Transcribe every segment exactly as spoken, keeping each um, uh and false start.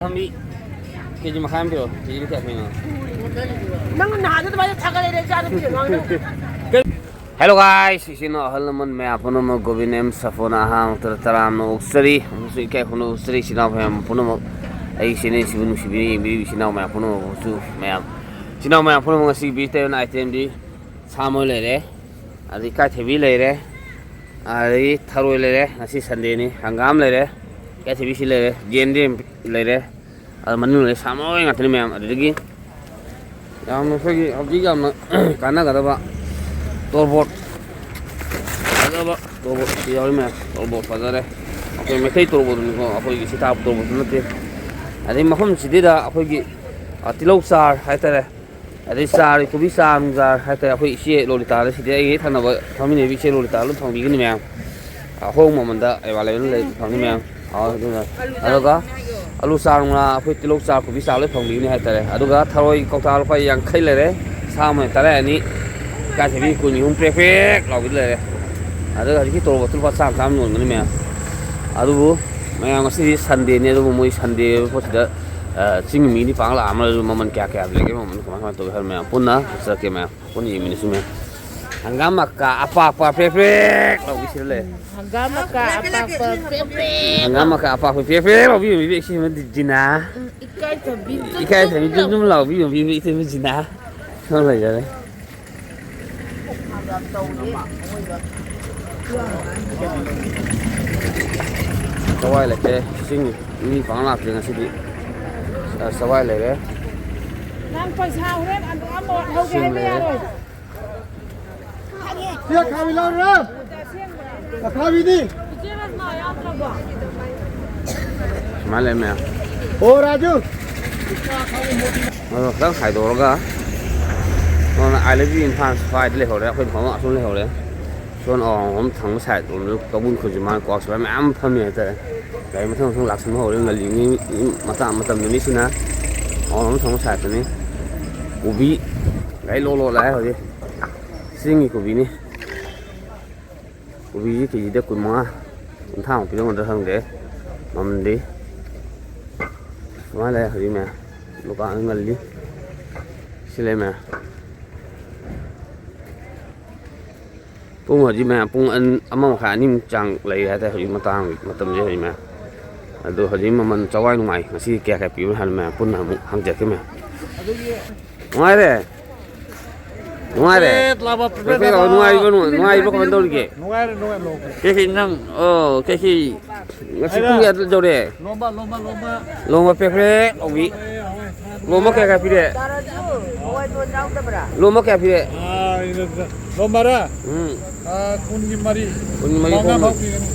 ꯊꯝꯕꯤ꯫ ꯀꯦꯖꯤ ꯃꯈꯥꯏ ꯑꯃ ꯄꯤꯔꯛꯑꯣ꯫ ꯀꯦꯖꯤꯗ ꯀꯌꯥ ꯄꯤꯅꯣ? ꯅꯪ ꯅꯍꯥꯟꯁꯨ ꯑꯗꯨꯃꯥꯏꯅ ꯊꯥꯒꯠꯂꯛꯑꯦ, ꯏꯆꯥꯅꯨꯄꯤꯗ ꯉꯥꯡꯅꯕ꯫ Hello guys, ꯏꯆꯤꯟ ꯏꯅꯥꯎ ꯑꯍꯜ ꯂꯃꯟ ꯃꯌꯥꯝ ꯄꯨꯝꯅꯃꯛ, ꯒꯣꯕꯤꯟ ꯑꯦꯝ ꯁꯥꯐꯣꯅ ꯑꯍꯥꯟꯕ ꯃꯛꯇꯗ ꯇꯔꯥꯝꯅ ꯑꯣꯛꯆꯔꯤ꯫ ꯑꯃꯁꯨꯡ ꯏꯀꯥꯏ ꯈꯨꯝꯅꯕ ꯎꯠꯆꯔꯤ ꯏꯆꯤꯟ ꯏꯅꯥꯎ ꯃꯌꯥꯝ ꯄꯨꯝꯅꯃꯛ꯫ ꯑꯩꯒꯤ channel ꯁꯤꯕꯨ ꯅꯨꯡꯁꯤꯕꯤꯅ ꯌꯦꯡꯕꯤꯔꯤꯕ ꯏꯆꯤꯟ ꯏꯅꯥꯎ ꯃꯌꯥꯝ ꯄꯨꯝꯅꯃꯛꯄꯨꯁꯨ ꯃꯌꯥꯝ, ꯏꯆꯤꯟ ꯏꯅꯥꯎ ꯃꯌꯥꯝ ꯄꯨꯝꯅꯃꯛ ꯉꯁꯤ ꯕꯤꯖꯤꯇꯔ ꯑꯣꯏꯅ item ꯗꯤ ꯁꯥ ꯃꯔꯣꯏ ꯂꯩꯔꯦ, ꯑꯗꯩ ꯏꯀꯥꯏꯊꯕꯤ ꯂꯩꯔꯦ, ꯑꯗꯒꯤ ꯊꯔꯣꯏ ꯂꯩꯔꯦ, ꯉꯁꯤ Sunday ꯅꯤ, ꯍꯪꯒꯥꯝ ꯂꯩꯔꯦ, ꯏꯀꯥꯏꯊꯕꯤꯁꯤ ꯂꯩꯔꯦ, ꯌꯦꯟꯗꯦꯝ ꯂꯩꯔꯦ, ꯑꯗ ꯃꯅꯨꯡ ꯂꯩꯔꯦ, ꯁꯥ ꯃꯔꯣꯏ ꯉꯥꯛꯇꯅꯤ ꯃꯌꯥꯝ꯫ ꯑꯗꯨꯗꯒꯤ ꯌꯥꯝꯅ ꯑꯩꯈꯣꯏꯒꯤ ꯍꯧꯖꯤꯛ ꯌꯥꯝꯅ ꯀꯥꯟꯅꯒꯗꯕ ꯇꯣꯔꯕꯣꯠ, ꯐꯖꯕ ꯇꯣꯔꯕꯣꯠ ꯁꯤ ꯌꯥꯎꯔꯤ ꯃꯌꯥꯝ꯫ ꯇꯣꯔꯕꯣꯠ ꯐꯖꯔꯦ, ꯑꯩꯈꯣꯏ ꯃꯩꯇꯩ ꯇꯣꯔꯕꯣꯠꯇꯨꯅꯤꯀꯣ, ꯑꯩꯈꯣꯏꯒꯤ ꯁꯤꯇꯥꯕ ꯇꯣꯔꯕꯣꯠꯇꯨ ꯅꯠꯇꯦ꯫ ꯑꯗꯩ ꯃꯐꯝꯁꯤꯗ ꯑꯩꯈꯣꯏꯒꯤ, ꯑ, ꯇꯤꯜꯍꯧ ꯆꯥꯔ ꯍꯥꯏꯇꯥꯔꯦ, ꯑꯗꯩ ꯆꯥꯔ, ꯀꯣꯕꯤ ꯆꯥꯔ ꯅꯨꯡꯖꯥꯔ ꯍꯥꯏꯇꯥꯔꯦ, ꯑꯩꯈꯣꯏ ꯏꯆꯦ ꯂꯣꯂꯤꯇꯥꯗ, ꯁꯤꯗꯤ ꯑꯩꯒꯤ ꯍꯦꯛ ꯊꯪꯅꯕ ꯐꯝꯃꯤꯟꯅꯕ ꯏꯆꯦ ꯂꯣꯂꯤꯇꯥꯗ ꯂꯣꯏ ꯐꯪꯕꯤꯒꯅꯤ ꯃꯌꯥꯝ꯫ ꯑꯍꯣꯡꯕ ꯃꯃꯜꯗ available ꯂꯩ, ꯐꯪꯅꯤ ꯃꯌꯥꯝ꯫ ꯑ, ꯑꯗꯨꯅ, ꯑꯗꯨꯒ ꯑꯂꯨ ꯆꯥꯔ ꯅꯨꯡꯂꯥ, ꯑꯩꯈꯣꯏ ꯇꯤꯜꯍꯧ ꯆꯥꯔ, ꯀꯣꯕꯤ ꯆꯥꯔ ꯂꯣꯏ ꯐꯪꯕꯤꯒꯅꯤ ꯍꯥꯏꯇꯥꯔꯦ꯫ ꯑꯗꯨꯒ ꯊꯔꯣꯏ ꯀꯧꯇꯥ ꯂꯨꯄꯥ ꯌꯥꯡꯈꯩ ꯂꯩꯔꯦ, ꯁꯥ ꯃꯔꯣꯏ ꯇꯔꯥ ꯑꯅꯤ, ꯏꯀꯥꯏꯊꯕꯤ ꯀꯨꯟ ꯑꯍꯨꯝ ꯄ꯭ꯔꯦꯛ ꯄ꯭ꯔꯦꯛ ꯂꯥꯎꯕꯤꯗ ꯂꯩꯔꯦ꯫ ꯑꯗꯨꯒ ꯍꯧꯖꯤꯛꯀꯤ ꯇꯣꯔꯕꯣꯠꯇꯨ ꯂꯨꯄꯥ ꯆꯥꯝꯃ ꯆꯥꯝꯃ ꯌꯣꯟꯒꯅꯤ ꯃꯌꯥꯝ꯫ ꯑꯗꯨꯕꯨ ꯃꯌꯥꯝ, ꯉꯁꯤꯗꯤ Sunday ꯅꯤ, ꯑꯗꯨꯕꯨ ꯃꯣꯏ Sunday ꯑꯣꯏꯕ ꯄꯣꯠꯁꯤꯗ, ꯑ, ꯆꯤꯡꯒꯤ ꯃꯤꯗꯤ ꯄꯥꯡ ꯂꯥꯛꯑꯝꯃꯔꯣꯏ꯫ ꯑꯗꯨ ꯃꯃꯜ ꯀꯌꯥ ꯀꯌꯥ ꯂꯩꯒꯦ, ꯃꯃꯜ ꯀꯃꯥꯏ ꯀꯃꯥꯏꯅ ꯇꯧꯒꯦ ꯍꯥꯏꯕ ꯃꯌꯥꯝ ꯄꯨꯟꯅ ꯎꯠꯆꯔꯛꯀꯦ ꯃꯌꯥꯝ, ꯄꯨꯟꯅ ꯌꯦꯡꯃꯤꯟꯅꯁꯤ ꯃꯌꯥꯝ꯫ ꯍꯪꯒꯥꯝ ꯃꯀꯥ ꯑꯄꯥꯛꯄ ꯄ꯭ꯔꯦꯛ ꯄ꯭ꯔꯦꯛ ꯂꯥꯎꯕꯤꯁꯤꯗ ꯂꯩ꯫ ꯍꯪꯒꯥꯝ ꯃꯀꯥ ꯑꯄꯥꯛꯄ ꯄ꯭ꯔꯦꯛ ꯄ꯭ꯔꯦꯛ꯫ ꯍꯪꯒꯥꯝ ꯃꯀꯥ ꯑꯄꯥꯛꯄ ꯄ꯭ꯔꯦꯛ ꯄ꯭ꯔꯦꯛ ꯂꯥꯎꯕꯤꯕ ꯃꯤꯕꯤ ꯁꯤ ꯑꯃꯗꯤ ꯖꯤꯅꯥ꯫ ꯎꯝ, ꯏꯀꯥꯏꯊꯕꯤ ꯖꯨꯝ ꯏꯀꯥꯏꯊꯕꯤ ꯖꯨꯝ ꯖꯨꯝ ꯖꯨꯝ ꯂꯥꯎꯕꯤꯕ ꯃꯤꯕꯤ ꯏꯇꯩꯃ ꯖꯤꯅꯥ꯫ ꯁꯣꯝ ꯂꯩꯖꯔꯦ꯫ ꯆꯋꯥꯏ ꯂꯩꯇꯦ꯫ ꯆꯤꯡ ꯃꯤ ꯄꯥꯡ ꯂꯥꯛꯇ꯭ꯔꯦ ꯉꯁꯤꯗꯤ꯫ ꯑ, ꯆꯋꯥꯏ ꯂꯩꯔꯦ꯫ ꯅꯪ ꯄꯩꯁꯥ ꯍꯣꯔꯦꯟ ꯑꯃ ꯍꯧꯒꯦ ꯁꯤꯡ ꯍꯥꯏꯕ ꯂꯩꯔꯦ꯫ ꯌꯥꯔꯣꯏ꯫ ꯁꯤ ꯑꯈꯥꯕꯤ ꯂꯧꯔꯨꯔꯣ꯫ ꯑꯈꯥꯕꯤꯗꯤ? ꯁꯨꯃꯥꯏꯅ ꯂꯩ ꯃꯌꯥꯝ꯫ ꯑꯣ, ꯔꯥꯖꯨ꯫ ꯑꯗꯣ ꯈꯤꯇꯪ ꯍꯥꯏꯗꯣꯛꯑꯒ ꯅꯉꯣꯟꯗ I love you ꯏꯝꯐꯥꯜ ꯁ꯭ꯋꯥꯏꯗ ꯂꯩꯍꯧꯔꯦ, ꯑꯩꯈꯣꯏ ꯃꯐꯝ ꯑꯁꯣꯝ ꯂꯩꯍꯧꯔꯦ꯫ ꯁꯣꯝ ꯑꯋꯥꯡꯂꯣꯝ ꯊꯪꯕ side ꯂꯣꯝꯗ ꯀꯧꯕ꯭ꯔꯨ ꯈꯨꯜꯁꯦ ꯃꯥꯅ ꯀ꯭ꯋꯥꯛꯁꯤꯂ ꯃꯌꯥꯝ ꯐꯝꯃꯤ ꯍꯥꯏꯇꯥꯔꯦ꯫ ꯒꯥꯔꯤ ꯃꯊꯪ ꯃꯊꯪ ꯂꯥꯛꯁꯟꯕ ꯍꯧꯔꯦ, ꯉꯜꯂꯤ ꯃꯤ, ꯃꯤ ꯃꯇꯥꯡ ꯃꯇꯝꯗ ꯃꯤꯁꯤꯅ ꯑꯋꯥꯡꯂꯣꯝ ꯊꯪꯕ side ꯇꯅꯤ꯫ ꯀꯣꯕꯤ ꯒꯥꯔꯤ ꯂꯣ ꯂꯣ ꯂꯥꯛꯑꯦ ꯍꯧꯖꯤꯛ꯫ ꯆꯤꯡꯒꯤ ꯀꯣꯕꯤꯅꯤ꯫ ꯀꯣꯕꯤꯁꯤ ꯀꯦꯖꯤꯗ ꯀꯨꯟꯃꯉꯥ, ꯀꯨꯟꯊ꯭ꯔꯥꯃꯨꯛ ꯄꯤꯔꯝꯒꯗ꯭ꯔꯥ ꯈꯪꯗꯦ꯫ ꯃꯃꯜꯗꯤ ꯁꯨꯃꯥꯏꯅ ꯂꯩ ꯍꯧꯖꯤꯛ ꯃꯌꯥꯝ꯫ ꯗꯨꯀꯥꯟ ꯉꯜꯂꯤ꯫ ꯁꯤ ꯂꯩ ꯃꯌꯥꯝ꯫ ꯄꯨꯡ ꯍꯧꯖꯤꯛ ꯃꯌꯥꯝ ꯄꯨꯡ ꯑꯟ-, ꯑꯃ ꯃꯈꯥꯏ ꯑꯅꯤꯃꯨꯛ ꯆꯥꯡ ꯂꯩꯔꯤ ꯍꯥꯏꯇꯥꯔꯦ ꯍꯧꯖꯤꯛ ꯃꯇꯥꯡ ꯃꯇꯝꯁꯦ ꯍꯧꯖꯤꯛ ꯃꯌꯥꯝ꯫ ꯑꯗꯣ ꯍꯧꯖꯤꯛ ꯃꯃꯜ ꯆꯋꯥꯏ ꯅꯨꯡꯉꯥꯏ ꯉꯁꯤ ꯀꯌꯥ ꯀꯌꯥ ꯄꯤꯕꯅꯣ ꯍꯥꯏꯅ ꯃꯌꯥꯝ ꯄꯨꯟꯅ ꯑꯃꯨꯛ ꯍꯪꯖꯔꯛꯀꯦ ꯃꯌꯥꯝ꯫ ꯅꯨꯡꯉꯥꯏꯔꯦ? ꯅꯨꯡꯉꯥꯏꯔꯦ? ꯄ꯭ꯔꯦꯠ ꯂꯥꯎꯕ, ꯄ꯭ꯔꯦꯠ ꯄ꯭ꯔꯦꯠ ꯂꯥꯎꯕ꯫ ꯂꯥꯎꯕ꯫ ꯅꯨꯡꯉꯥꯏꯔꯤꯕꯣ? ꯅꯨꯡꯉꯥꯏ-, ꯅꯨꯡꯉꯥꯏꯔꯤꯕꯣ? ꯀꯃꯥꯏꯅ ꯇꯧꯔꯤꯒꯦ? ꯅꯨꯡꯉꯥꯏꯔꯦ, ꯅꯨꯡꯉꯥꯏꯔꯦ, ꯅꯨꯡꯉꯥꯏꯔꯦ꯫ ꯀꯩꯀꯩ ꯅꯪ, ꯑꯣ, ꯀꯩꯀꯩ ꯉꯁꯤ ꯄꯨꯡ ꯀꯌꯥꯗ ꯌꯧꯔꯦ? ꯂꯣꯝꯕ, ꯂꯣꯝꯕ, ꯂꯣꯝꯕ꯫ ꯂꯣꯝꯕ ꯄ꯭ꯔꯦꯛ ꯄ꯭ꯔꯦꯛ ꯂꯥꯎꯕꯤ꯫ ꯂꯣꯝꯕ ꯀꯌꯥ ꯀꯌꯥ ꯄꯤꯔꯦ? ꯂꯣꯝꯕ ꯀꯌꯥ ꯄꯤꯔꯦ? ꯑꯥ, ꯂꯣꯝꯕꯔꯥ? ꯎꯝ꯫ ꯑꯥ, ꯀꯨꯟꯒꯤ ꯃꯔꯤ꯫ ꯀꯨꯟꯒꯤ ꯃꯔꯤ ꯃꯉꯥ ꯐꯥꯎ ꯄꯤꯒꯅꯤ꯫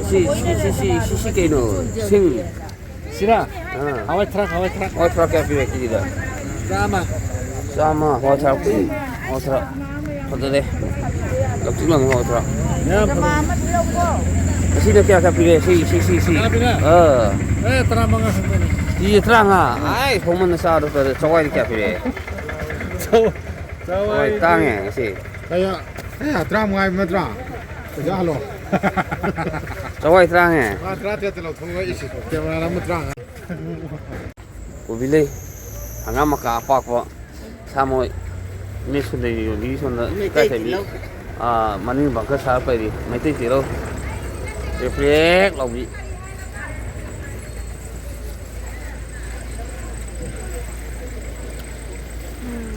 ꯁꯤ, ꯁꯤ, ꯁꯤ, ꯁꯤ, ꯁꯤ, ꯁꯤ ꯀꯩꯅꯣ? ꯁꯤꯡ꯫ ꯁꯤꯔꯥ? ꯑꯥ꯫ ꯍꯋꯥꯏ ꯊ꯭ꯔꯥꯛ, ꯍꯋꯥꯏ ꯊ꯭ꯔꯥꯛ꯫ ꯍꯋꯥꯏ ꯊ꯭ꯔꯥꯛ ꯀꯌꯥ ꯄꯤꯔꯦ ꯀꯦꯖꯤꯗ? ꯆꯥꯝꯃ꯫ ꯆꯥꯝꯃ, ꯍꯋꯥꯏ ꯊ꯭ꯔꯥꯛ꯫ ꯎꯝ, ꯍꯋꯥꯏ ꯊ꯭ꯔꯥꯛ꯫ ꯐꯖꯔꯦ꯫ ꯂꯪꯇ꯭ꯔꯤꯛ ꯂꯪꯉꯦ ꯍꯋꯥꯏ ꯊ꯭ꯔꯥꯛ꯫ ꯌꯥꯝ ꯐꯔꯦ꯫ ꯑꯁꯤꯅ ꯀꯌꯥ ꯀꯌꯥ ꯄꯤꯔꯦ? ꯁꯤ, ꯁꯤ, ꯁꯤ, ꯁꯤ꯫ ꯀꯌꯥ ꯄꯤꯔꯦ? ꯑꯥ꯫ ꯑꯦ, ꯇꯔꯥꯃꯉꯥ ꯈꯛꯇꯅꯤ꯫ ꯀꯦꯖꯤ ꯇꯔꯥꯃꯉꯥ? ꯑꯥꯏ, ꯍꯣꯡꯃꯟꯅ ꯆꯥꯗꯣ ꯐꯔꯦ꯫ ꯆꯋꯥꯏꯗꯤ ꯀꯌꯥ ꯄꯤꯔꯦ? ꯆꯧ-, ꯆꯋꯥꯏ ꯆꯋꯥꯏꯗꯤ ꯇꯥꯡꯉꯦ ꯉꯁꯤ꯫ ꯀꯌꯥ? ꯑꯦ, ꯇꯔꯥꯃꯉꯥ ꯍꯥꯏꯕ ꯅꯠꯇ꯭ꯔꯥ? ꯄꯩꯁꯥ ꯍꯜꯂꯣ꯫ ꯆꯋꯥꯏ ꯇꯔꯥꯃꯉꯥ꯫ ꯃꯥ ꯇꯔꯥꯇꯔꯦꯠꯇ ꯂꯧꯊꯣꯛꯑꯒ ꯏꯁꯤ꯫ ꯀꯦꯃꯦꯔꯥ ꯑꯃ ꯇꯔꯥꯃꯉꯥ꯫ ꯀꯣꯕꯤ ꯂꯩ, ꯍꯪꯒꯥꯝ ꯃꯀꯥ ꯑꯄꯥꯛꯄ, ꯁꯥꯃꯣꯏ, ꯃꯤ ꯁꯨꯗꯩ ꯌꯣꯟꯕꯤ ꯁꯣꯝꯗ ꯃꯩꯇꯩ ꯏꯀꯥꯏꯊꯕꯤ꯫ ꯇꯤꯜꯍꯧ꯫ ꯑꯥ, ꯃꯅꯤꯡ ꯕꯪꯀꯔ ꯁꯥꯔ ꯄꯩꯔꯤ, ꯃꯩꯇꯩ ꯇꯤꯜꯍꯧ꯫ ꯄ꯭ꯔꯦꯛ ꯄ꯭ꯔꯦꯛ ꯂꯥꯎꯕꯤ꯫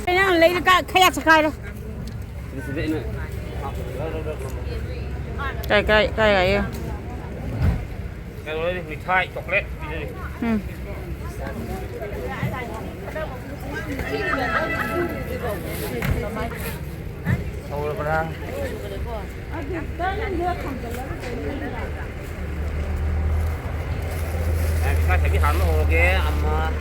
ꯀꯩꯅꯣ ꯂꯩꯔ ꯀꯥ-, ꯈꯌꯥ ꯆꯈꯥꯏꯔꯦ꯫ ꯀꯥꯏ, ꯀꯥꯏ, ꯀꯥꯏ, ꯀꯥꯏ? ꯀꯩꯅꯣ ꯂꯩꯔꯤ, ꯃꯤꯊꯥꯏ, ꯆꯣꯀ꯭ꯂꯦꯠ ꯄꯤꯖꯔꯤ꯫ ꯎꯝ꯫ ꯁꯧꯔꯕ꯭ꯔꯥ? ꯑꯦ, ꯃꯤꯊꯥꯏ ꯊꯕꯤ ꯍꯥꯟꯕ ꯍꯧꯔꯒꯦ, ꯑꯃ꯫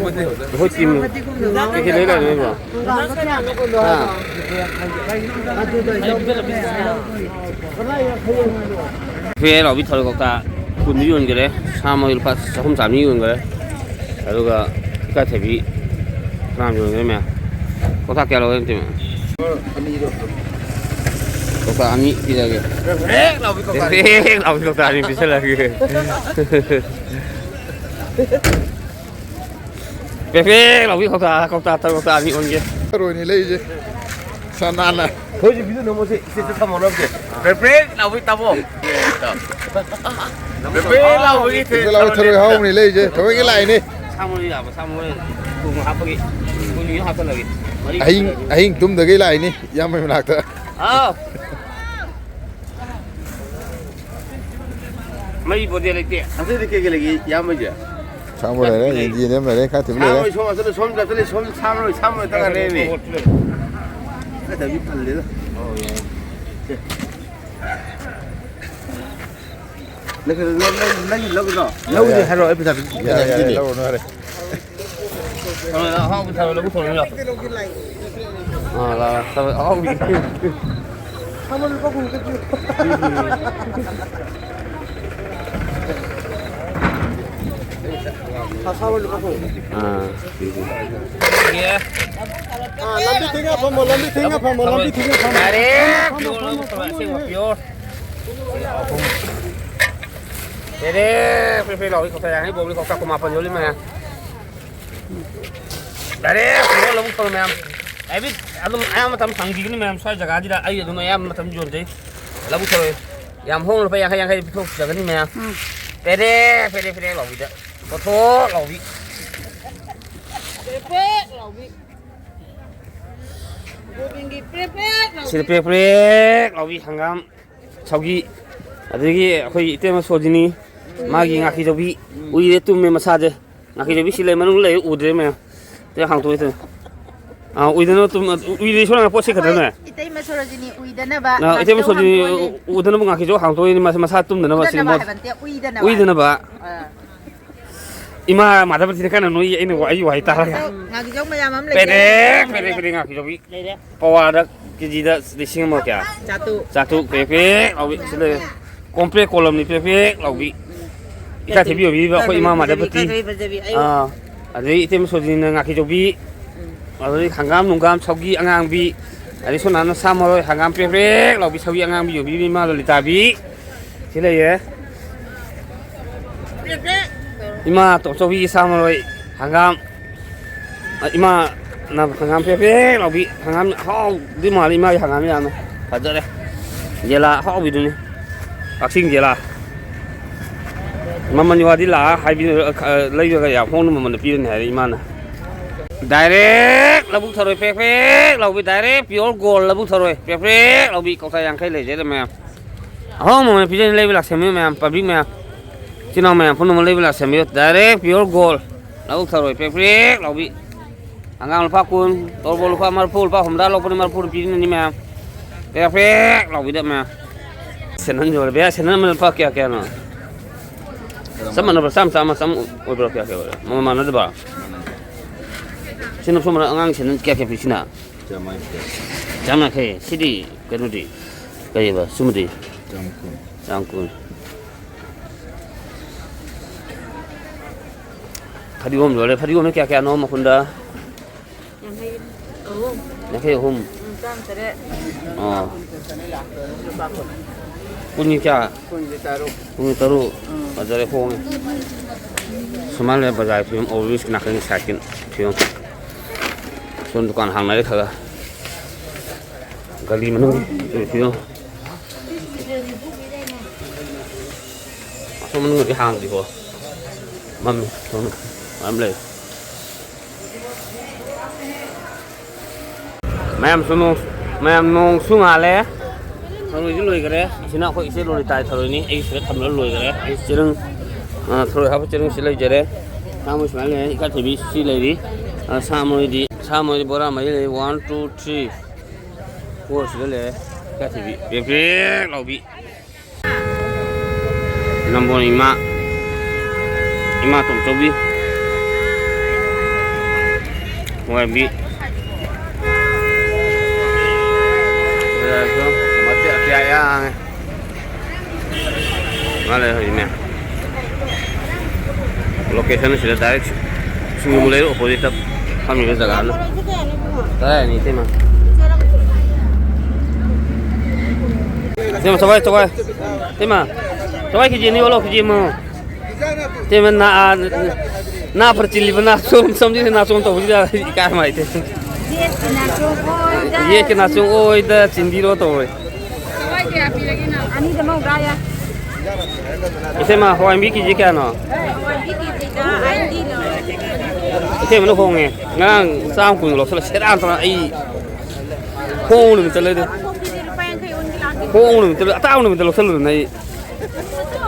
ꯑꯩꯈꯣꯏ ꯇꯤꯝ ꯀꯩꯀꯩ ꯂꯩ ꯂꯥꯛꯏꯅꯣ? ꯍꯥ? ꯐꯦ ꯂꯥꯎꯕꯤ ꯊꯔꯣꯏ ꯀꯧꯇꯥ ꯀꯨꯟꯗꯤ ꯌꯣꯟꯈꯔꯦ, ꯁꯥ ꯃꯔꯣꯏ ꯂꯨꯄꯥ ꯆꯍꯨꯝ ꯆꯥꯝꯃꯔꯤ ꯌꯣꯟꯈꯔꯦ꯫ ꯑꯗꯨꯒ ꯏꯀꯥꯏꯊꯕꯤ ꯐꯅꯌꯥꯝ ꯌꯣꯟꯈꯔꯦ ꯃꯌꯥꯝ꯫ ꯀꯧꯇꯥ ꯀꯌꯥ ꯂꯧꯋꯦ ꯅꯪ ꯇꯤꯝ? ꯀꯧꯇꯥ ꯑꯅꯤ ꯄꯤꯔꯒꯦ꯫ ꯍꯦꯛ ꯂꯥꯎꯕꯤ ꯀꯧꯇꯥ꯫ ꯍꯦꯛ ꯂꯥꯎꯕꯤ ꯀꯧꯇꯥ ꯑꯅꯤ ꯄꯤꯁꯜꯂꯒꯦ꯫ ꯄꯦ ꯄꯦ ꯂꯥꯎꯕꯤ ꯀꯧꯇꯥ, ꯀꯧꯇꯥ ꯇꯔꯨꯛ, ꯀꯧꯇꯥ ꯑꯅꯤ ꯑꯣꯟꯒꯦ꯫ ꯊꯔꯣꯏꯅꯤ ꯂꯩꯔꯤꯁꯦ꯫ ꯁꯅꯥꯅ꯫ ꯍꯧꯖꯤꯛ ꯚꯤꯗꯤꯑꯣ ꯅꯝꯃꯣꯁꯦ, ꯏꯁꯇꯦꯖꯇ ꯊꯝꯃꯣ ꯅꯝꯁꯦ꯫ ꯄ꯭ꯔꯦ ꯄ꯭ꯔꯦ ꯂꯥꯎꯕꯤ ꯇꯥꯃꯣ꯫ ꯄ꯭ꯔꯦ ꯄ꯭ꯔꯦ ꯂꯥꯎꯕꯒꯤ ꯄ꯭ꯔꯦ ꯄ꯭ꯔꯦ ꯂꯥꯎꯕꯤ ꯊꯔꯣꯏ ꯍꯥꯎꯕꯅꯤ ꯂꯩꯔꯤꯁꯦ꯫ ꯊꯑꯣꯏꯒꯤ ꯂꯥꯛꯏꯅꯦ꯫ ꯁꯥ ꯃꯔꯣꯏ ꯌꯥꯕ, ꯁꯥ ꯃꯔꯣꯏ ꯊꯣꯡ ꯍꯥꯞꯄꯒꯤ꯫ ꯊꯣꯡ ꯍꯥꯞꯆꯜꯂꯒꯦ꯫ ꯃꯔꯤ ꯑꯍꯤꯡ, ꯄꯤꯔꯒꯦ꯫ ꯑꯍꯤꯡ ꯇꯨꯝꯗꯒꯩ ꯂꯥꯛꯏꯅꯤ ꯏꯌꯥꯝꯕꯩ ꯃꯅꯥꯛꯇ꯫ ꯍꯥꯎ꯫ ꯃꯩ ꯕꯣꯗꯦ ꯂꯩꯇꯦ꯫ ꯑꯇꯩꯗꯤ ꯀꯩ ꯀꯩ ꯂꯩꯒꯦ ꯏꯌꯥꯝꯕꯒꯤ? ꯁꯥꯃꯨ ꯂꯩꯔꯦ, ꯌꯦꯟꯗꯦꯝ ꯂꯩꯔꯦ, ꯈꯥ ꯊꯤꯕ ꯂꯩꯔꯦ꯫ ꯁꯥꯃꯨ ꯁꯣꯝ ꯆꯠꯂꯦ, ꯁꯣꯝ ꯆꯠꯂꯦ, ꯁꯣꯝ ꯁꯥꯃꯨ, ꯁꯥꯃꯨ ꯇꯪ ꯉꯥꯏꯔꯦꯅꯦ꯫ ꯈꯥ ꯊꯤꯕꯤ ꯄꯜꯂꯦꯗ꯫ ꯑꯣ, ꯌꯥꯏ꯫ ꯅꯪ, ꯅꯪ, ꯅꯪ, ꯅꯪꯒꯤ ꯂꯧꯒꯗ꯭ꯔꯣ? ꯂꯧꯗꯦ ꯍꯥꯏꯔꯣ, ꯑꯩ ꯄꯩꯁꯥ ꯄꯤꯒꯦ꯫ ꯌꯥꯔꯦ, ꯌꯥꯔꯦ, ꯂꯧꯔꯨꯅꯨ, ꯌꯥꯔꯦ꯫ ꯊꯔꯣꯏ ꯑꯍꯥꯎꯕ ꯊꯔꯣꯏ ꯂꯧꯕ ꯊꯣꯛꯂꯛꯑꯣ꯫ ꯑꯥ, ꯂꯥꯛ, ꯂꯥꯛ, ꯊꯔꯣꯏ ꯑꯍꯥꯎꯕ꯫ ꯁꯥꯃꯨ ꯂꯨꯄꯥ ꯀꯨꯟ ꯈꯛꯇ ꯄꯤꯌꯨ꯫ ꯁꯥ, ꯁꯥꯃꯨ ꯂꯨꯄꯥ ꯀꯨꯟ꯫ ꯑꯥ, ꯄꯤꯒꯦ꯫ ꯑꯥ, ꯂꯝꯕꯤ ꯊꯤꯡꯉ ꯐꯝꯃꯣ, ꯂꯝꯕꯤ ꯊꯤꯡꯉ ꯐꯝꯃꯣ, ꯂꯝꯕꯤ ꯊꯤꯡꯉ ꯐꯝꯃꯣ꯫ ꯌꯥꯔꯦ, ꯐꯝꯃꯣ, ꯐꯝꯃꯣ, ꯐꯝꯃꯣ, ꯐꯝꯃꯣ, ꯐꯝꯃꯣ꯫ ꯄꯤꯌꯣ꯫ ꯌꯥꯔꯦ, ꯐ꯭ꯔꯤ ꯐ꯭ꯔꯤ ꯂꯥꯎꯏ ꯀꯧꯇꯥ, ꯌꯥꯔꯦ, ꯕꯣꯕꯤ ꯀꯧꯇꯥ ꯀꯨꯟꯃꯥꯄꯟ ꯌꯣꯜꯂꯤ ꯃꯌꯥꯝ꯫ ꯌꯥꯔꯦ, ꯐꯨꯠꯕꯣꯜ ꯂꯧꯕꯨꯛ ꯇꯧꯔꯣ ꯃꯌꯥꯝ꯫ ꯍꯥꯏꯕꯗꯤ ꯑꯗꯨꯝ ꯑꯌꯥꯝꯕ ꯃꯇꯝ ꯐꯪꯈꯤꯒꯅꯤ ꯃꯌꯥꯝ, ꯁ꯭ꯋꯥꯏ ꯖꯒꯥꯁꯤꯗ ꯑꯩ ꯑꯗꯨꯝ ꯑꯌꯥꯝꯕ ꯃꯇꯝ ꯌꯣꯟꯖꯩ꯫ ꯂꯧꯕꯨꯛ ꯇꯧꯔꯣ꯫ ꯌꯥꯝ ꯍꯣꯡꯅ ꯂꯨꯄꯥ ꯌꯥꯡꯈꯩ ꯌꯥꯡꯈꯩ ꯄꯤꯊꯣꯛꯆꯒꯅꯤ ꯃꯌꯥꯝ꯫ ꯎꯝ꯫ ꯄꯦꯔꯦ, ꯄꯦꯔꯦ, ꯄꯦꯔꯦ ꯂꯥꯎꯕꯤꯗ꯫ ꯄꯣꯊꯣꯛ ꯂꯥꯎꯕꯤ꯫ ꯄ꯭ꯔꯦꯛ ꯄ꯭ꯔꯦꯛ ꯂꯥꯎꯕꯤ꯫ ꯒꯣꯕꯤꯟꯒꯤ ꯄ꯭ꯔꯦꯛ ꯄ꯭ꯔꯦꯛ ꯂꯥꯎꯕꯤ꯫ ꯁꯤꯗ ꯄ꯭ꯔꯦꯛ ꯄ꯭ꯔꯦꯛ ꯂꯥꯎꯕꯤ ꯍꯪꯒꯥꯝ꯫ ꯁꯧꯒꯤ, ꯑꯗꯒꯤ ꯑꯩꯈꯣꯏꯒꯤ ꯏꯇꯩꯃ ꯁꯣꯖꯤꯅꯤ, ꯃꯥꯒꯤ ꯉꯥꯀꯤꯖꯧꯕꯤ ꯎꯏꯔꯦ, ꯇꯨꯝꯃꯦ ꯃꯁꯥꯁꯦ꯫ ꯉꯥꯀꯤꯖꯧꯕꯤ ꯁꯤ ꯂꯩ, ꯃꯅꯨꯡꯗ ꯂꯩ, ꯎꯗ꯭ꯔꯦ ꯃꯌꯥꯝ꯫ ꯁꯤ ꯍꯥꯡꯇꯣꯛꯑꯦ ꯇꯨꯝꯃꯦ꯫ ꯑꯥ, ꯎꯏꯗꯅꯕ ꯇꯨꯝ-, ꯎꯏꯔꯦ ꯁꯣꯝ ꯅꯥꯀꯟ ꯄꯣꯠ ꯁꯦꯠꯀꯗ꯭ꯔꯅꯦ? ꯑꯩꯈꯣꯏ ꯏꯇꯩꯃ ꯁꯣꯔꯣꯖꯤꯅꯤ ꯎꯏꯗꯅꯕ ꯑꯥ, ꯏꯇꯩꯃ ꯉꯥꯀꯤꯖꯧ ꯁꯣꯖꯤꯅꯤ ꯍꯥꯡꯇꯣꯛꯑꯅꯤ꯫ ꯎ-, ꯎꯗꯅꯕ ꯉꯥꯀꯤꯖꯧ ꯍꯥꯡꯇꯣꯛꯏꯅꯤ, ꯃꯁꯥ, ꯃꯁꯥ ꯇꯨꯝꯗꯅꯕ ꯁꯤ ꯎꯗꯅꯕ ꯃꯣꯠ-, ꯍꯥꯏꯕ ꯅꯠꯇꯦ, ꯎꯏꯗꯅꯕ꯫ ꯎꯏꯗꯅꯕ꯫ ꯑꯥ꯫ ꯏꯃꯥ ꯃꯥꯙꯕꯇꯤꯅ ꯀꯟꯅ ꯅꯣꯏ, ꯑꯩꯅ ꯋꯥ-, ꯑꯩ ꯋꯥꯍꯩ ꯇꯥꯔꯒ꯫ ꯉꯥꯒꯤꯖꯧ ꯃꯌꯥꯝ ꯑꯃ ꯂꯩꯔꯦ꯫ ꯄꯦꯔꯦꯛ, ꯄꯦꯔꯦꯛ, ꯄꯦꯔꯦꯛ ꯉꯥꯀꯤꯖꯧꯕꯤ꯫ ꯂꯩꯔꯦ꯫ ꯄꯋꯥꯗ ꯀꯦꯖꯤꯗ ꯂꯤꯁꯤꯡ ꯑꯃ ꯀꯌꯥ? ꯆꯥꯇ꯭ꯔꯨꯛ꯫ ꯆꯥꯇ꯭ꯔꯨꯛ ꯄꯦꯔꯦꯛ ꯄꯦꯔꯦꯛ ꯂꯥꯎꯕꯤ꯫ ꯁꯤ ꯂꯩꯔꯦ꯫ ꯀꯣꯝꯄ꯭ꯔꯦꯛ ꯀꯣꯂꯝꯅꯤ ꯄꯦꯔꯦꯛ ꯄꯦꯔꯦꯛ ꯂꯥꯎꯕꯤ꯫ ꯏꯀꯥꯏ ꯊꯤꯕꯤ ꯑꯣꯏꯕꯤꯔꯤꯕ ꯑꯩꯈꯣꯏ ꯏꯃꯥ ꯐꯖꯕꯤ, ꯃꯥꯙꯕꯇꯤ꯫ ꯏꯀꯥꯏ ꯐꯖꯕꯤ, ꯑꯌꯣ꯫ ꯑꯥ꯫ ꯑꯗꯩ ꯏꯇꯩꯃ ꯁꯣꯖꯤꯅ ꯉꯥꯀꯤꯖꯧꯕꯤ꯫ ꯎꯝ꯫ ꯑꯗꯩ ꯍꯪꯒꯥꯝ ꯅꯨꯡꯒꯥꯝ ꯁꯧꯒꯤ ꯑꯉꯥꯡꯕꯤ꯫ ꯑꯗꯩ ꯁꯣꯝ ꯅꯥꯀꯟꯗ ꯁꯥ ꯃꯔꯣꯏ ꯍꯪꯒꯥꯝ ꯄꯦꯔꯦꯛ ꯄꯦꯔꯦꯛ ꯂꯥꯎꯕꯤ ꯁꯧꯒꯤ ꯑꯉꯥꯡꯕꯤ ꯌꯣꯟꯕꯤꯔꯤꯕ ꯏꯃꯥ ꯂꯂꯤꯇꯥꯕꯤ꯫ ꯁꯤ ꯂꯩꯌꯦ꯫ ꯏꯃꯥ ꯇꯣꯝꯆꯧꯕꯤꯒꯤ ꯁꯥ ꯃꯔꯣꯏ ꯍꯪꯒꯥꯝ꯫ ꯑ, ꯏꯃꯥꯅ ꯍꯪꯒꯥꯝ ꯄꯦꯛ ꯄꯦꯛ ꯂꯥꯎꯕꯤ꯫ ꯍꯪꯒꯥꯝ ꯍꯥꯎꯗꯤ ꯃꯥꯜꯂꯤ ꯏꯃꯥꯒꯤ ꯍꯪꯒꯥꯝ ꯌꯥꯝꯅ꯫ ꯐꯖꯔꯦ꯫ ꯌꯦꯂꯥ ꯍꯥꯎꯕꯤꯗꯨꯅꯤ꯫ ꯀꯛꯆꯤꯡ ꯌꯦꯂꯥ꯫ ꯃꯃꯜ ꯋꯥꯗꯤ ꯂꯥꯛꯑ ꯍꯥꯏꯕꯤ-, ꯑ, ꯂꯩꯕꯒ ꯌꯥꯝ ꯍꯣꯡꯅ ꯃꯃꯜꯗ ꯄꯤꯔꯅꯤ ꯍꯥꯏꯔꯦ ꯏꯃꯥꯅ꯫ Direct ꯂꯧꯕꯨꯛ ꯊꯔꯣꯏ ꯄꯦꯛ ꯄꯦꯛ ꯂꯥꯎꯕꯤ꯫ Direct pure gold ꯂꯧꯕꯨꯛ ꯊꯔꯣꯏ ꯄꯦꯛ ꯄꯦꯛ ꯂꯥꯎꯕꯤ꯫ ꯀꯧꯇꯥ ꯌꯥꯡꯈꯩ ꯂꯩꯖꯔꯦ ꯃꯌꯥꯝ꯫ ꯑꯍꯣꯡꯕ ꯃꯃꯜ ꯄꯤꯖꯅꯤ, ꯂꯩꯕ ꯂꯥꯛꯁꯟꯕꯤꯌꯨ ꯃꯌꯥꯝ, public ꯃꯌꯥꯝ꯫ ꯏꯆꯤꯟ ꯏꯅꯥꯎ ꯃꯌꯥꯝ ꯄꯨꯝꯅꯃꯛ ꯂꯩꯕ ꯂꯥꯛꯁꯟꯕꯤꯌꯨ꯫ Direct pure gold꯫ ꯂꯧꯕꯨꯛ ꯊꯔꯣꯏ ꯄꯦꯛ ꯄꯦꯛ ꯂꯥꯎꯕꯤ꯫ ꯍꯪꯒꯥꯝ ꯂꯨꯄꯥ ꯀꯨꯟ, ꯇꯣꯔꯕꯣꯠ ꯂꯨꯄꯥ ꯃꯔꯤꯐꯨ, ꯂꯨꯄꯥ ꯍꯨꯝꯗ꯭ꯔꯥ ꯂꯧꯕꯅꯤ, ꯃꯔꯤꯐꯨꯗ ꯄꯤꯔꯤꯅꯤ ꯃꯌꯥꯝ꯫ ꯄꯦꯛ ꯄꯦꯛ ꯂꯥꯎꯕꯤꯗ ꯃꯌꯥꯝ꯫ ꯁꯦꯟꯗꯟ ꯌꯣꯜꯂꯦ꯫ ꯚꯩꯌꯥ, ꯁꯦꯟꯗꯟ ꯑꯃ ꯂꯨꯄꯥ ꯀꯌꯥ ꯀꯌꯥꯅꯣ? ꯆꯞ ꯃꯥꯟꯅꯕ꯭ꯔꯥ? ꯆꯥꯝꯃ, ꯆꯥꯝꯃ, ꯆꯥꯝꯃ ꯑꯣꯏꯕ꯭ꯔꯥ? ꯀꯌꯥ ꯀꯌꯥ ꯑꯣꯏꯕ꯭ꯔꯥ? ꯃꯃꯜ ꯃꯥꯟꯅꯗꯕ꯭ꯔꯥ? ꯁꯤꯅ ꯁꯣꯝꯗ ꯑꯉꯥꯡ ꯁꯦꯟꯗꯟ ꯀꯌꯥ ꯀꯌꯥ ꯄꯤ ꯁꯤꯅ? ꯆꯥꯝꯃ ꯌꯥꯡꯈꯩ꯫ ꯆꯥꯝꯃ ꯌꯥꯡꯈꯩ꯫ ꯁꯤꯗꯤ ꯀꯩꯅꯣꯗꯤ? ꯀꯩꯕ? ꯁꯨꯝꯕꯗꯤ? ꯆꯥꯝ ꯀꯨꯟ꯫ ꯆꯥꯝ ꯀꯨꯟ꯫ ꯐꯗꯤꯒꯣꯝ ꯂꯣꯏꯔꯦ꯫ ꯐꯗꯤꯒꯣꯝꯅ ꯀꯌꯥ ꯀꯌꯥꯅꯣ ꯃꯈꯨꯟꯗ? ꯌꯥꯡꯈꯩ ꯑꯍꯨꯝ꯫ ꯌꯥꯡꯈꯩ ꯑꯍꯨꯝ꯫ ꯎꯝ, ꯆꯥꯝ ꯇꯔꯦꯠ꯫ ꯑꯣ꯫ ꯀꯨꯟꯒꯤ ꯀꯌꯥ? ꯀꯨꯟꯒꯤ ꯇꯔꯨꯛ꯫ ꯀꯨꯟꯒꯤ ꯇꯔꯨꯛ꯫ ꯎꯝ꯫ ꯐꯖꯔꯦ, ꯍꯣꯡꯉꯦ꯫ ꯁꯨꯃꯥꯏꯅ ꯂꯩ ꯕꯖꯥꯔ ꯐꯤꯕꯝ, ꯑꯣꯚꯔ ꯕ꯭ꯔꯤꯖꯀꯤ ꯅꯥꯀꯟꯒꯤ ꯁꯥꯏꯠꯀꯤ ꯐꯤꯕꯝ꯫ ꯁꯣꯝ ꯗꯨꯀꯥꯟ ꯍꯥꯡꯅꯔꯦ ꯈꯔ ꯈꯔ꯫ ꯒꯂꯤ ꯃꯅꯨꯡꯒꯤ ꯐꯤꯕꯝ꯫ ꯑꯁꯣꯝ ꯃꯅꯨꯡꯗꯗꯤ ꯍꯥꯡꯗ꯭ꯔꯤꯀꯣ꯫ ꯃꯝꯃꯤ꯫ ꯁꯣꯝ ꯃꯌꯥꯝ ꯂꯩ꯫ ꯃꯌꯥꯝꯁꯨ ꯅꯣꯡ-, ꯃꯌꯥꯝ ꯅꯣꯡꯁꯨ ꯉꯥꯜꯂꯦ꯫ ꯊꯔꯣꯏꯁꯨ ꯂꯣꯏꯈꯔꯦ꯫ ꯁꯤꯅ ꯑꯩꯈꯣꯏ ꯏꯆꯦ ꯂꯣꯂꯤꯇꯥꯒꯤ ꯊꯔꯣꯏꯅꯤ꯫ ꯑꯩ ꯁꯤꯗ ꯊꯝꯃꯒ ꯂꯣꯏꯈꯔꯦ꯫ ꯑꯩ ꯆꯦꯔꯪ, ꯑ, ꯊꯔꯣꯏ ꯍꯥꯞꯄ ꯆꯦꯔꯪ ꯁꯤ ꯂꯩꯖꯔꯦ꯫ ꯁꯥ ꯃꯔꯣꯏ ꯁꯨꯃꯥꯏꯅ ꯂꯩꯔꯦ꯫ ꯏꯀꯥꯏꯊꯕꯤ ꯁꯤ ꯂꯩꯔꯤ꯫ ꯑ, ꯁꯥ ꯃꯔꯣꯏꯗꯤ, ꯁꯥ ꯃꯔꯣꯏꯗꯤ ꯕꯣꯔꯥ ꯃꯔꯤ ꯂꯩ꯫ One, two, three, four ꯁꯤꯗ ꯂꯩꯔꯦ꯫ ꯏꯀꯥꯏꯊꯕꯤ ꯄ꯭ꯔꯦꯛ ꯄ꯭ꯔꯦꯛ ꯂꯥꯎꯕꯤ꯫ ꯅꯝꯕꯣꯜ ꯏꯃꯥ꯫ ꯏꯃꯥ ꯇꯣꯝꯆꯧꯕꯤ꯫ ꯍꯋꯥꯏꯕꯤ꯫ ꯃꯇꯦꯛ ꯑꯇꯤꯌꯥ ꯌꯥꯡꯉꯦ꯫ ꯃꯥ ꯂꯩ ꯍꯧꯖꯤꯛꯅꯦ꯫ Location ꯁꯤꯗ direct ꯁꯤꯡꯖꯨ ꯂꯩꯔꯛ opposite ꯇ ꯐꯝꯃꯤꯕ ꯖꯒꯥꯗꯣ꯫ ꯀꯗꯥꯏꯅꯤ ꯏꯇꯩꯃ? ꯏꯇꯩꯃ, ꯆꯋꯥꯏ, ꯆꯋꯥꯏ꯫ ꯏꯇꯩꯃ, ꯆꯋꯥꯏ ꯀꯦꯖꯤ ꯑꯅꯤ ꯑꯣꯜꯂꯣ, ꯀꯦꯖꯤ ꯑꯃ꯫ ꯏꯇꯩꯃ, ꯅꯥ-, ꯅꯥ ꯐꯔ ꯆꯤꯜꯂꯤꯕ ꯅꯥꯆꯣꯝ, ꯆꯣꯝꯁꯤꯗ ꯅꯥꯆꯣꯝ ꯇꯧꯕꯁꯤꯗ ꯑꯩ ꯏꯀꯥꯏ ꯃꯥꯏ ꯏꯇꯩꯃ꯫ ꯌꯦꯠꯀꯤ ꯅꯥꯆꯣꯝ ꯑꯣꯏꯗ꯫ ꯌꯦꯠꯀꯤ ꯅꯥꯆꯣꯝ ꯑꯣꯏꯗ ꯆꯤꯟꯕꯤꯔꯣ ꯇꯧꯔꯦ꯫ ꯆꯋꯥꯏ ꯀꯌꯥ ꯄꯤꯔꯒꯦ ꯅꯪ? ꯑꯅꯤꯗ ꯃꯧꯗ꯭ꯔꯥ ꯌꯥ꯫ ꯏꯇꯩꯃ, ꯍꯋꯥꯏ ꯃꯨꯕꯤ ꯀꯦꯖꯤ ꯀꯌꯥꯅꯣ? ꯍꯋꯥꯏ ꯃꯨꯕꯤ ꯀꯦꯖꯤꯗ ꯑꯥꯏꯠꯇꯤꯅꯣ꯫ ꯏꯇꯩꯃꯅ ꯍꯣꯡꯉꯦ꯫ ꯉꯔꯥꯡ ꯆꯥꯝ ꯀꯨꯟ ꯂꯧꯁꯜꯂ ꯁꯦꯔꯥꯟ ꯇꯧꯔ ꯑꯩ ꯍꯣꯡꯕ ꯅꯨꯃꯤꯠꯇ ꯂꯩꯗꯣꯏ꯫ ꯍꯣꯡꯕ ꯅꯨꯃꯤꯠꯇ ꯂꯩ-, ꯑꯇꯥꯡꯕ ꯅꯨꯃꯤꯠꯇ ꯂꯧꯁꯜꯂꯨꯗꯅ ꯑꯩ꯫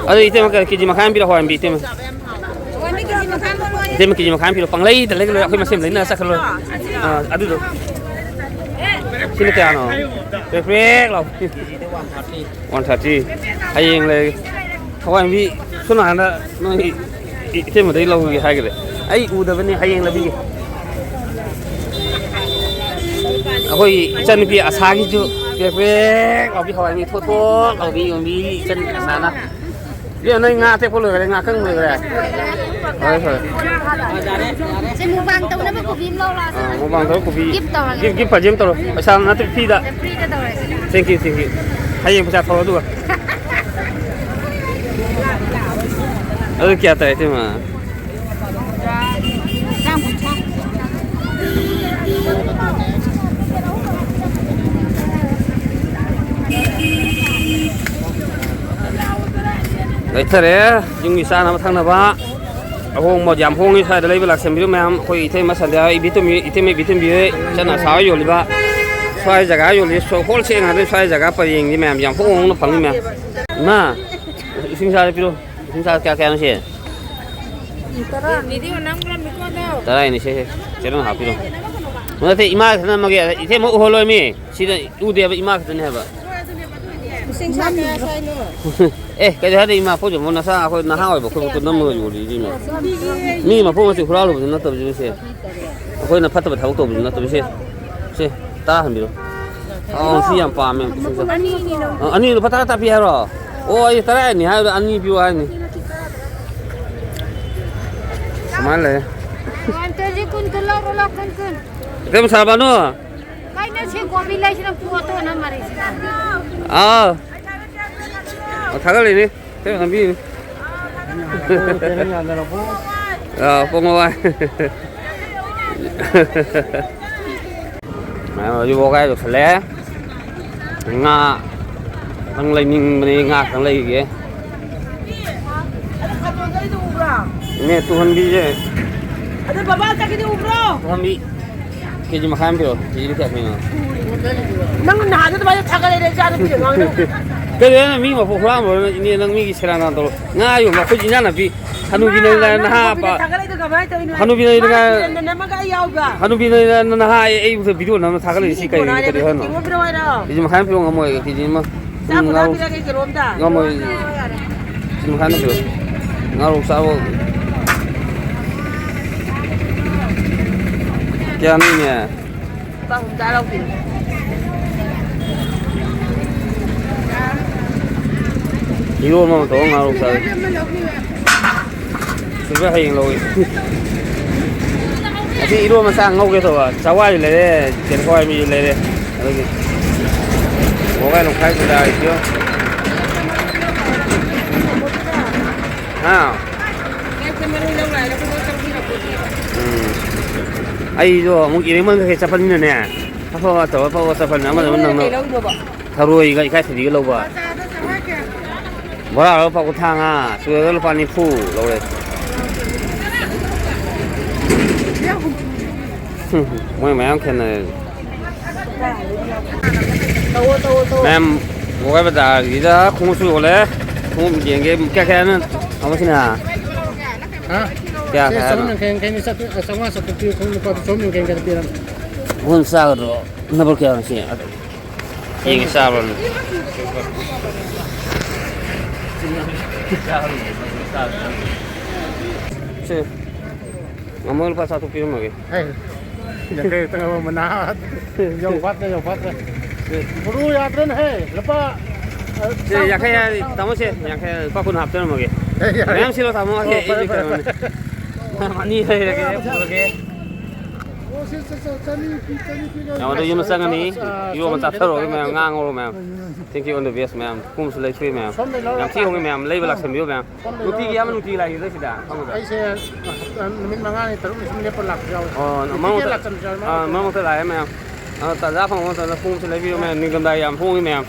ꯑꯗꯨ ꯏꯇꯩꯃ, ꯀꯦꯖꯤ ꯃꯈꯥꯏ ꯑꯃ ꯄꯤꯔꯣ, ꯍꯋꯥꯏ ꯃꯨꯕꯤ ꯏꯇꯩꯃ꯫ ꯍꯋꯥꯏ ꯃꯨꯕꯤ ꯀꯦꯖꯤ ꯃꯈꯥꯏ ꯑꯃ ꯂꯧꯔꯣ꯫ ꯏꯇꯩꯃ, ꯀꯦꯖꯤ ꯃꯈꯥꯏ ꯑꯃ ꯄꯤꯔꯣ, ꯄꯪꯂꯩꯗ ꯂꯩꯒꯅꯨ, ꯑꯩꯈꯣꯏ ꯃꯁꯦꯟ ꯂꯩꯅ ꯆꯠꯈ꯭ꯔ ꯂꯣꯏꯔꯦ꯫ ꯑꯥ, ꯑꯗꯨꯗꯣ꯫ ꯁꯤꯅ ꯀꯌꯥꯅꯣ? ꯄ꯭ꯔꯦꯛ ꯄ꯭ꯔꯦꯛ ꯂꯥꯎ꯫ One thirty. ꯍꯌꯦꯡ ꯂꯩꯔꯒꯦ꯫ ꯍꯋꯥꯏ ꯃꯨꯕꯤ ꯁꯣꯝ ꯅꯥꯀꯟꯗ ꯅꯣꯏ ꯏ-, ꯏꯇꯩꯃꯗꯩ ꯂꯧꯒꯦ ꯍꯥꯏꯈ꯭ꯔꯦ꯫ ꯑꯩ ꯎꯗꯕꯅꯤ, ꯍꯌꯦꯡ ꯂꯩꯕꯤꯒꯦ꯫ ꯑꯩꯈꯣꯏꯒꯤ ꯏꯆꯟꯅꯨꯄꯤ ꯑꯁꯥꯒꯤꯁꯨ ꯄ꯭ꯔꯦꯛ ꯄ꯭ꯔꯦꯛ ꯂꯥꯎꯕꯤ ꯍꯋꯥꯏ ꯃꯨꯕꯤ ꯊꯣꯠ ꯊꯣꯠ ꯂꯥꯎꯕꯤ ꯌꯣꯟꯕꯤ ꯏꯆꯟ ꯑꯁꯥꯅ꯫ ꯏꯕꯦꯝꯃ, ꯅꯪ ꯉꯥ ꯑꯇꯦꯛꯄ ꯂꯣꯏꯈꯔꯦ, ꯉꯥ ꯀꯪꯕ ꯂꯣꯏꯈꯔꯦ? ꯐꯔꯦ, ꯐꯔꯦ꯫ ꯁꯦ, mukbang ꯇꯧꯅꯕ ꯀꯣꯕꯤ ꯑꯃ ꯂꯧꯔꯣ, ꯑꯥ, mukbang ꯇꯧꯔ ꯀꯣꯕꯤ꯫ Gift ꯇꯧꯔꯒꯦ꯫ Gift, gift ꯐꯖꯅ ꯇꯧꯔꯣ꯫ ꯄꯩꯁꯥ ꯅꯠꯇꯦ, free ꯗ꯫ Free ꯗ ꯇꯧꯔꯒꯦ꯫ Thank you, thank you꯫ ꯍꯌꯦꯡ ꯄꯩꯁꯥ ꯊꯧꯔꯣ ꯑꯗꯨꯒ꯫ ꯑꯗꯨ ꯀꯌꯥ ꯇꯥꯏ, ꯏꯇꯩꯃ? ꯆꯥꯝ ꯀꯨꯟꯊ꯭ꯔꯥ꯫ ꯂꯩꯊꯔꯦ꯫ ꯌꯨꯝꯒꯤ ꯆꯥꯅꯕ ꯊꯛꯅꯕ ꯑꯍꯣꯡꯕ ꯌꯥꯝ ꯍꯣꯡꯉꯤ꯫ ꯁ꯭ꯋꯥꯏꯗ ꯂꯩꯕ ꯂꯥꯛꯁꯟꯕꯤꯌꯨ ꯃꯌꯥꯝ꯫ ꯑꯩꯈꯣꯏ ꯏꯇꯩꯃ ꯁꯟꯗ꯭ꯌꯥ ꯍꯣꯏ, ꯏꯕꯦꯇꯣꯝꯕꯤ, ꯏꯇꯩꯃ ꯏꯕꯦꯇꯣꯝꯕꯤ ꯍꯣꯏ, ꯏꯆꯟ ꯑꯁꯥ ꯍꯣꯏ ꯌꯣꯜꯂꯤꯕ ꯁ꯭ꯋꯥꯏ ꯖꯒꯥ ꯌꯣꯜꯂꯤ꯫ ꯁꯣ-, wholesale ꯉꯥꯛꯇꯅꯤ꯫ ꯁ꯭ꯋꯥꯏ ꯖꯒꯥ ꯄꯔꯦꯡꯁꯤ ꯃꯌꯥꯝ ꯌꯥꯝ ꯍꯣꯡ ꯍꯣꯡꯅ ꯐꯪꯉꯤ ꯃꯌꯥꯝ꯫ ꯏꯃꯥ, ꯏꯁꯤꯡ ꯆꯥꯗ ꯄꯤꯔꯣ꯫ ꯏꯁꯤꯡ ꯆꯥꯗ ꯀꯌꯥ ꯀꯌꯥꯅꯣ ꯁꯤ? ꯇꯔꯥꯅꯤ꯫ ꯇꯔꯥꯅꯤ ꯁꯦ, ꯁꯦ꯫ ꯆꯦꯔꯪ ꯍꯥꯞꯄꯤꯔꯣ꯫ ꯅꯠꯇꯦ, ꯏꯃꯥ ꯈꯛꯇ ꯅꯝꯃꯒꯦ꯫ ꯏꯇꯩꯃ ꯎꯍꯜꯂꯣꯏꯃꯤ꯫ ꯁꯤꯗ ꯎꯗꯦꯕ, ꯏꯃꯥ ꯈꯛꯇꯅꯦ ꯍꯥꯏꯕ꯫ ꯆꯦꯡꯁꯥ ꯀꯌꯥ ꯁꯥꯏꯅꯣ? ꯑꯦ, ꯀꯩꯗꯧ ꯍꯥꯏꯗꯤ ꯏꯃꯥ, ꯑꯩꯈꯣꯏꯁꯨ ꯑꯃꯨꯛ ꯅꯁꯥ ꯑꯩꯈꯣꯏ ꯅꯍꯥ ꯑꯣꯏꯕ ꯑꯩꯈꯣꯏ ꯅꯝꯃꯒ ꯌꯣꯜꯂꯤꯁꯤꯅꯤ꯫ ꯃꯤ ꯃꯄꯣ ꯃꯆꯩ ꯍꯨꯔꯥꯜꯂꯨꯕꯁꯨ ꯅꯠꯇꯕꯁꯤꯕꯨ ꯁꯦ꯫ ꯑꯩꯈꯣꯏꯅ ꯐꯠꯇꯕ ꯊꯕꯛ ꯇꯧꯕꯁꯨ ꯅꯠꯇꯕ ꯁꯦ꯫ ꯁꯦ, ꯇꯔꯥ ꯍꯟꯕꯤꯔꯣ꯫ ꯑꯥꯎ, ꯁꯤ ꯌꯥꯝ ꯄꯥꯝꯃꯦ꯫ ꯑꯅꯤꯅꯤ ꯂꯧꯒꯦ꯫ ꯑ, ꯑꯅꯤꯗꯣ ꯂꯨꯄꯥ ꯇꯔꯥ ꯇꯥꯛꯄꯤ ꯍꯥꯏꯔꯣ? ꯑꯣ, ꯑꯩ ꯇꯔꯥꯅꯤ ꯍꯥꯏꯕꯗ ꯑꯅꯤ ꯄꯤꯌꯨ ꯍꯥꯏꯅꯤ꯫ ꯁꯨꯃꯥꯏꯅ ꯂꯩ꯫ ꯋꯥꯟ ꯀꯦꯖꯤ ꯀꯨꯟ ꯀꯨꯟ ꯂꯧꯔꯣ, ꯂꯧ, ꯀꯨꯟ ꯀꯨꯟ꯫ ꯏꯇꯩꯃ ꯁꯥꯕꯅꯨ꯫ ꯀꯩꯅꯣ ꯁꯤ ꯀꯣꯕꯤ ꯂꯩꯁꯤꯅ ꯄꯨ ꯑꯣꯇꯣꯅ ꯃꯔꯤꯁꯤꯅ? ꯑꯥꯎ꯫ ꯑꯣ, ꯊꯥꯒꯠꯂꯤꯅꯤ꯫ ꯏꯇꯩꯃ ꯅꯝꯕꯤꯅꯤ꯫ ꯑꯥ, ꯄꯣꯡ ꯃꯋꯥꯏ꯫ ꯃꯌꯥꯝ ꯍꯧꯖꯤꯛ ꯋꯥꯒꯥꯏ ꯂꯣꯏꯁꯜꯂꯦ꯫ ꯉꯥ ꯈꯤꯇꯪ ꯂꯩꯅꯤꯡꯕꯅꯤ, ꯉꯥ ꯈꯤꯇꯪ ꯂꯩꯒꯦ꯫ ꯑꯗꯣ ꯈꯥꯃꯦꯟ ꯀꯔꯤꯗꯣ ꯎꯕ꯭ꯔꯣ? ꯏꯅꯦ, ꯇꯨꯍꯟꯕꯤꯁꯦ꯫ ꯑꯗꯣ ꯕꯕꯥ ꯆꯠꯈꯤꯗꯤ ꯎꯕ꯭ꯔꯣ? ꯇꯨꯍꯟꯕꯤ ꯀꯦꯖꯤ ꯃꯈꯥꯏ ꯑꯃ ꯄꯤꯔꯛꯑꯣ꯫ ꯀꯦꯖꯤꯗ ꯀꯌꯥ ꯄꯤꯅꯣ? ꯅꯪ ꯅꯍꯥꯟꯁꯨ ꯑꯗꯨꯃꯥꯏꯅ ꯊꯥꯒꯠꯂꯛꯑꯦ, ꯏꯆꯥꯅꯨꯄꯤꯗ ꯉꯥꯡꯅꯕ꯫ ꯀꯩꯗꯧ ꯍꯥꯏꯅꯣ? ꯃꯤ ꯃꯄꯣꯠ ꯍꯨꯔꯥꯟꯕ꯭ꯔꯣ? ꯏꯅꯦ, ꯅꯪ ꯃꯤꯒꯤ ꯁꯦꯔꯥꯟ ꯇꯨꯔꯥꯟ ꯇꯧꯔꯣ꯫ ꯉꯥ ꯌꯣꯟꯕ ꯑꯩꯈꯣꯏꯁꯨ ꯏꯟꯖꯥꯡ ꯅꯥꯄꯤ꯫ ꯍꯅꯨꯕꯤꯅ ꯏꯃꯥ, ꯅꯪ ꯅꯍꯥ ꯀꯣꯕꯤꯗ ꯄ-, ꯊꯥꯒꯠꯂꯛꯏꯗꯣ ꯀꯃꯥꯏꯅ ꯇꯧꯔꯤꯅꯣ? ꯍꯅꯨꯕꯤꯅ ꯃꯥ ꯉꯥ-, ꯐꯤꯔꯦꯟꯗ ꯅꯝꯃꯒ ꯑꯩ ꯌꯥꯎꯕ꯭ꯔꯥ? ꯍꯅꯨꯕꯤꯅ ꯅꯍꯥ ꯑꯩ, ꯑꯩꯕꯨ video ꯅꯝꯃ ꯊꯥꯒꯠꯂꯛꯏꯁꯤ ꯁꯤꯒꯤ ꯀꯩ, ꯀꯣꯟꯅ ꯀꯔꯤ ꯍꯥꯏꯅꯣ? ꯀꯤꯂꯣ ꯑꯃ ꯄꯤꯔꯛꯑꯣ ꯍꯥꯏꯔꯣ? ꯀꯦꯖꯤ ꯃꯈꯥꯏ ꯑꯃ ꯄꯤꯔꯛꯑꯣ ꯉꯝꯃꯣꯏ, ꯀꯦꯖꯤ ꯑꯃ꯫ ꯆꯥꯝ ꯀꯨꯟꯊ꯭ꯔꯥ ꯉꯥꯔꯧ-, ꯄꯤꯔꯛꯑꯒꯦ ꯀꯤꯂꯣ ꯑꯝꯗ꯫ ꯉꯝꯃꯣꯏ꯫ ꯀꯦꯖꯤ ꯃꯈꯥꯏ ꯑꯃ ꯄꯤꯔꯛꯑꯣ꯫ ꯉꯥꯔꯧ ꯆꯥꯕ꯫ ꯀꯌꯥꯅꯣꯅꯦ? ꯂꯨꯄꯥ ꯍꯨꯝꯗ꯭ꯔꯥ ꯂꯧꯕꯤꯔꯣ꯫ ꯏꯔꯣꯟꯕ ꯑꯃ ꯇꯧꯔ ꯉꯥꯔꯧ ꯆꯥꯒꯦ꯫ ꯁꯤꯜꯚꯔ ꯍꯌꯦꯡ ꯂꯧꯏ꯫ ꯉꯁꯤ ꯏꯔꯣꯟ ꯃꯆꯥ ꯉꯧꯒꯦ ꯇꯧꯕ꯫ ꯆꯋꯥꯏ ꯂꯩꯔꯦ, ꯇꯦꯟꯈꯋꯥꯏ ꯃꯤꯁꯨ ꯂꯩꯔꯦ꯫ ꯑꯗꯨꯒꯤ ꯋꯥꯒꯥꯏ ꯅꯣꯡꯈꯥꯏ ꯕꯖꯥꯔꯒꯤꯁꯨ꯫ ꯍꯥ? ꯎꯝ꯫ ꯑꯩꯗꯣ ꯑꯃꯨꯛ ꯏꯔꯦꯡꯕꯝ ꯀꯩꯀꯩ ꯆꯠꯄꯅꯤꯅꯅꯦ꯫ ꯑꯐꯕ ꯇꯧꯔ ꯑꯐꯕ ꯆꯠꯄꯅꯤꯅ ꯑꯃꯗ ꯑꯃ ꯅꯪꯅ ꯀꯩ ꯂꯧꯗꯧꯕ? ꯊꯔꯣꯏꯒ ꯏꯀꯥꯏ ꯊꯕꯤꯒ ꯂꯧꯕ꯫ ꯕꯣꯔꯥ ꯂꯨꯄꯥ ꯀꯨꯟꯊ꯭ꯔꯥ ꯃꯉꯥ, ꯆꯨꯔꯒ ꯂꯨꯄꯥ ꯅꯤꯐꯨ ꯂꯧꯔꯦ꯫ ꯃꯣꯏ ꯃꯌꯥꯝ ꯈꯦꯠꯅꯔꯦ꯫ ꯃꯌꯥꯝ ꯋꯥꯒꯥꯏ ꯕꯖꯥꯔꯒꯤꯗ ꯈꯣꯡꯎꯞꯁꯨ ꯌꯣꯜꯂꯦ꯫ ꯈꯣꯡꯎꯞ ꯌꯦꯡꯒꯦ꯫ ꯀꯌꯥ ꯀꯌꯥꯅꯣ ꯑꯃꯁꯤꯅ? ꯍꯥ? ꯀꯌꯥ ꯁꯦ, ꯀꯌꯥꯅꯣ? ꯆꯍꯨꯝ ꯌꯥꯡꯈꯩ ꯌꯥꯡꯈꯩꯅꯤ, ꯆꯥꯇ꯭ꯔꯨꯛ, ꯑ, ꯆꯥꯝꯃꯉꯥ ꯆꯥꯇ꯭ꯔꯨꯛ ꯄꯤꯕ ꯈꯣꯡꯎꯞ ꯂꯨꯄꯥ ꯆꯍꯨꯝ ꯌꯥꯡꯈꯩ ꯌꯥꯡꯈꯩꯗ ꯄꯤꯔꯝꯃꯦ꯫ ꯈꯣꯡꯎꯞ ꯆꯥꯒꯗ꯭ꯔꯣ? ꯅꯝꯕꯔ ꯀꯌꯥꯅꯣ ꯁꯤ? ꯌꯦꯡꯒꯦ, ꯆꯥꯕ꯭ꯔꯅꯦ? ꯁꯦ, ꯉꯥꯃꯨ ꯂꯨꯄꯥ ꯆꯥꯇ꯭ꯔꯨꯛ ꯄꯤꯔꯝꯃꯒꯦ꯫ ꯍꯦ, ꯌꯥꯡꯈꯩ ꯈꯛꯇꯪ ꯑꯃ ꯃꯅꯥ꯫ ꯌꯧ ꯐꯥꯠꯇ꯭ꯔꯦ, ꯌꯧ ꯐꯥꯠꯇ꯭ꯔꯦ꯫ ꯒꯨꯔꯨ ꯌꯥꯗ꯭ꯔꯦꯅꯦꯍꯦ, ꯂꯨꯄꯥ, ꯑ, ꯁꯦ, ꯆꯥꯝ ꯌꯥꯡꯈꯩ ꯍꯥꯏꯔꯗꯤ, ꯇꯥꯃꯣ, ꯁꯦ, ꯌꯥꯡꯈꯩ, ꯂꯨꯄꯥ ꯀꯨꯟ ꯍꯥꯞꯆꯔꯝꯃꯒꯦ꯫ ꯍꯦ, ꯌꯥꯔꯦ꯫ ꯃꯌꯥꯝ ꯁꯤꯜꯂꯣ, ꯇꯥꯃꯣ, ꯑꯣ, ꯍꯦ, ꯐꯔꯦ, ꯏꯁꯤ ꯐꯔꯦ, ꯀꯩꯅꯣꯅꯦ꯫ ꯐꯔꯦ꯫ ꯑꯅꯤ ꯂꯩꯔꯒꯦ, ꯄꯨꯔꯒꯦ꯫ ꯑꯣ, ꯁꯤ, ꯆ-, ꯆ-, ꯆꯅꯤ ꯄꯤ, ꯆꯅꯤ ꯄꯤ, ꯌꯥꯝ ꯑꯗꯨ ꯌꯨꯝꯗ ꯆꯪꯉꯅꯤ, ꯑ, ꯏꯔꯣꯝꯕ ꯆꯅꯤ ꯆꯥꯊꯔꯨꯔꯒ ꯃꯌꯥꯝ ꯉꯥ ꯉꯧꯔꯣ ꯃꯌꯥꯝ꯫ Thank you on the best ꯃꯌꯥꯝ, ꯈꯣꯡꯎꯞꯁꯨ ꯂꯩꯊꯣꯛꯏ ꯃꯌꯥꯝ꯫ ꯁꯣꯝꯗꯩ ꯂꯧꯔ ꯌꯥꯝ ꯊꯤ ꯍꯣꯡꯉꯤ ꯃꯌꯥꯝ, ꯂꯩꯕ ꯂꯥꯛꯁꯟꯕꯤꯌꯨ ꯃꯌꯥꯝ꯫ ꯁꯣꯝꯗꯩ ꯅꯨꯡꯇꯤꯒꯤ ꯂꯧꯔ ꯑꯃ ꯅꯨꯡꯇꯤꯒꯤ ꯂꯥꯛꯏꯗ ꯁꯤꯗ ꯐꯝꯕꯗ꯫ ꯑꯩꯁꯦ ꯍꯞꯇꯥ ꯅꯨꯃꯤꯠ ꯃꯉꯥꯅꯤ ꯇꯔꯨꯛꯅꯤ ꯁꯨꯝ ꯂꯦꯞꯄ ꯂꯥꯛꯄ ꯌꯥꯎꯋꯦ꯫ ꯑꯣ, ꯅꯨꯡꯇꯤꯒꯤ ꯃꯔꯛ ꯃꯔꯛꯇ, ꯂꯥꯛꯆꯕꯁꯨ ꯌꯥꯎꯋꯦ, ꯑꯥ, ꯃꯔꯛ ꯃꯔꯛꯇ ꯂꯥꯛꯑꯦ ꯃꯌꯥꯝ꯫ ꯑꯗꯣ ꯇꯥꯟꯖꯥ ꯐꯪꯕ ꯃꯇꯝꯗ ꯈꯣꯡꯎꯞꯁꯨ ꯂꯩꯕꯤꯌꯨ ꯃꯌꯥꯝ, ꯅꯤꯡꯊꯝꯊꯥ ꯌꯥꯝ ꯍꯣꯡꯉꯤ ꯃꯌꯥꯝ꯫